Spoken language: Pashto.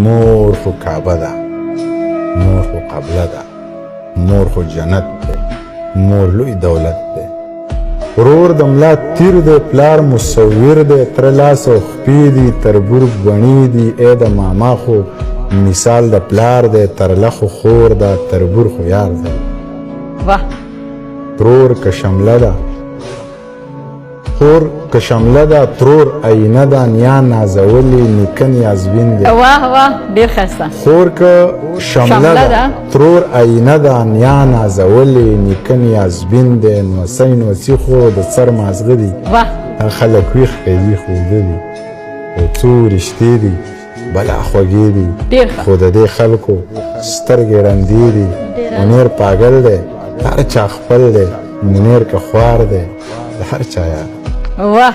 مور خو کعبه ده، مور خو قبله ده، مور خو جنت دی، مور لوی دولت دی. ورور د ملا تیر دی، پلار مصور دی، تر لاس او خپې دي، تربور ګڼې دي. ای د ماما خو مثال د پلار دی، ترله خو خور ده، تربور خو یار دی. واه. ترور که شمله ده، خور که شمله ده، ترور آینه ده، نیا نازولې، نیکه نیازبین دی. واه واه، ډیر ښایسته. خور که شمله ده، ترور آینه ده، نیا نازولې، نیکه نیازبین دی. نوسی نوسی خو د سر مازغه دي. واه. خلک ویښ کوي خو ویده دي، او څو رشتې دي بلا خوږې دي، خو د دې خلکو سترګې ړندې دي. منیر پاګل دی، هر چا خپل دی، منیر که خوار دی، د هر چا یار. واه.